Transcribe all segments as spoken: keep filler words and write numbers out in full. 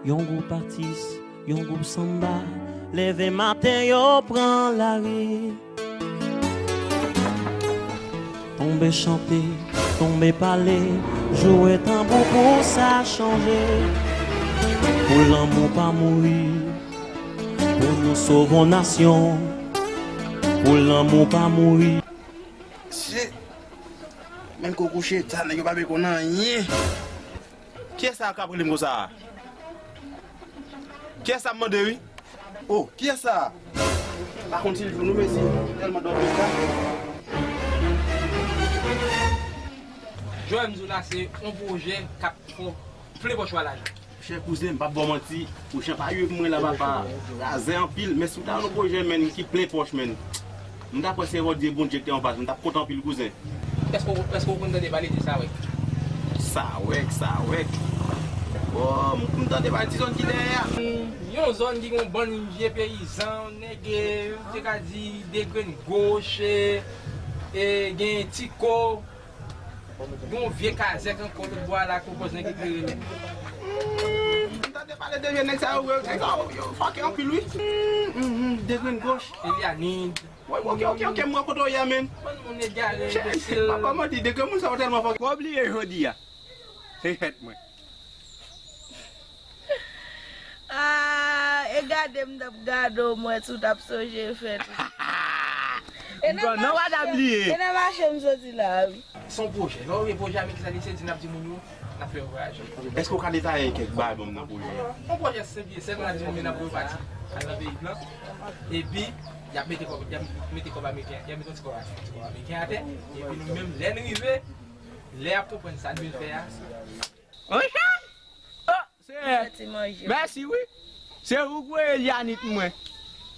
Yon gwoup atis, yon gwoup sanba, leve maten yo pran lari. Tonbe chante, tonbe pale, joure tanbou pou sa chanje. Pou lanmou pa mouri, pou nou sove yon nasyon. Pou lanmou pa mouri. Shit! Menm kou kouche, sa nèg yo pa vle konn anyen. Kiyès sa k ap rele m konsa a? Kiyès sa m mande wi? Oh, kiyès sa? Pa konn si l jwenn nou, mesi. Tèlman dòt pita. Jòy m di w la, se yon pwojè k ap fè w plen pòch ou a lajan. Chè kouzen, m p ap ba w manti, pwochen pa jwe pou mwen la, papa. Razè anpil, men si w ta yon pwojè, menn, ki plen pòch, menn. M ta kwè se Bondye, Bondye ki te anfas, m t ap kontan anpil, kouzen. Èske w, èske w konn tande pale de Sawèk? Sawèk, Sawèk. Oh, m, m tande pale ti zòn ki dèyè a. Yon zòn ki gen yon bann vye peyizan, nèg, e, te ka di de grenn goch, e, e, gen Tiko, gen yon vye kazèk ankò lòt bò a la, konpòz nèg ki rele. M tande pale de vye nèg sa yo, nèg sa yo, yo fòkè anpil, wi. De grenn goch. Elianid. Wi, ok, ok, ok, m wè kote w ye a, menn. Bann moun egare, enbesil. Papa, m di, de grenn moun sa yo tèlman fòkè. Ou obliye jodi a. Se fèt mwen. Ah, e gade m t ap gade w, m wè si w t ap sonje fèt ou. E nan mache, e nan mache m soti la, wi. Se yon pwojè. Lè w gen pwojè a, men kisa li se di n ap di moun yo, n ap fè yo vwayaje. Èske w ka detaye kèk bagay ban m nan pwojè a? Yon pwojè senp e sèl, n ap di moun yo n ap voye pati al nan peyi blan. Epi, y ap mete kòb, y ap mete kòb ameriken, y ap mete yon ti kòb, yon ti kòb ameriken atè. Epi nou menm, lè n rive, lè y ap konprann sa n vin fè a. Monchè! Oh, se mèsi, wi. Se ou k voye Elianit mwen.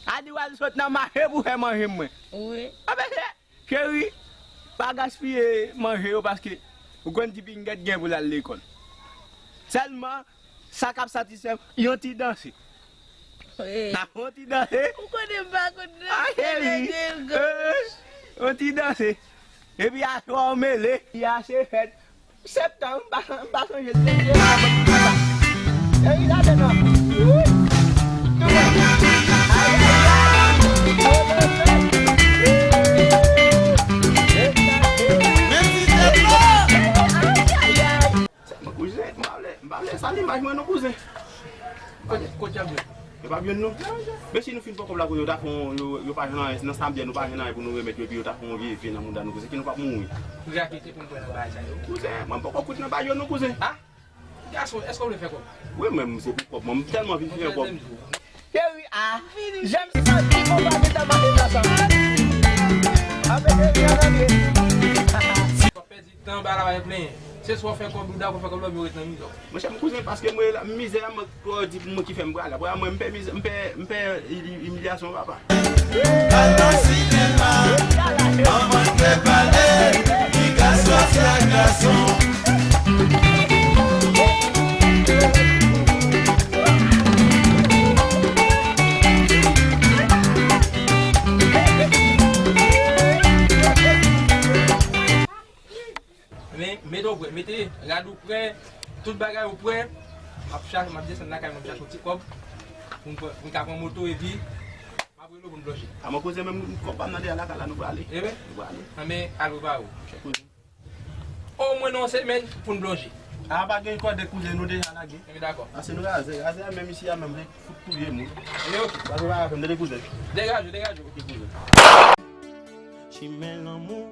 A di w al sot nan mache pou fè manje mwen. Wi. Anben, se, cheri, pa gaspiye manje yo, paske ou konn ti pinga gen pou l al lekòl. Sèlman, sa k ap satisfè m, yon ti danse. Wi. Yon ti danse. Ou konnen m pa konn danse, nèg goch. Yon ti danse. Epi aswè w mele, y a se fèt. Septanm, m pa, m pa sonje l. E wi, gade non. Wi. Ay, ay, ay. Men ti tèt la. Ay, ay, ay. Kouzen, m pa vle, m pa vle sal imaj mwen non, kouzen. Kot, kot y ap jwenn? Yo p ap jwenn nou. Men si nou fin pran kòb la, kouzen, yo ta fè yon, yo, yo pa jwenn anyen, nan samdi a, nou pa jwenn anyen pou nou remèt yo, epi yo ta fè yon vye efè nan mouda nou, kouzen, ki nou p ap mouri. Pou rakete pou n pran nan bagay sa yo. Kouzen, mwen m poko kwit nan bagay yo non, kouzen. Ah? Gason, èske w vle fè kòb? Wi, mwen, m se pou kòb, mwen, m tèlman vin fè kòb. Cheri a, jan m santi konpa gentan mache nan san m. Anben, cheri a, anben. W ap pèdi tan, ba la, w ap plenyen. Se swa w fè kòb, ou dakò fè kòb, lòt ou ret nan mizè w. Monchè, m kouzen, paske mwen, la, mizè a, mwen, twò di pou mwen ki fè m pral la. Pral mwen, m pè mizè, m pè, m pè, imilya-, imilyasyon, papa. Al nan sinema, manman te pale, piga sòsyè gason. Men, mete w prè, mete rad ou prè, tout bagay ou prè. M ap chache, m ap desann lakay mwen, m chache yon ti kòb pou m pran, pou m ka pran moto, epi m ap rele w pou n blòje. A, mwen kouzen, menm kòb pa m nan dèyè lakay la, nou prale. E wi? Nou prale. Anben, al prepare w. Chè kouzen. Omwen nan yon semèn pou n blòje. A, pa gen kòde, kouzen, nou deja lage. Enben, dakò. Pase nou razè, razè a menm isi a menm, li fout touye moun. Enben, oke. Pase nou razè, tande kouzen. Degaje w, degaje w. Oke, kouzen. Chimen lanmou.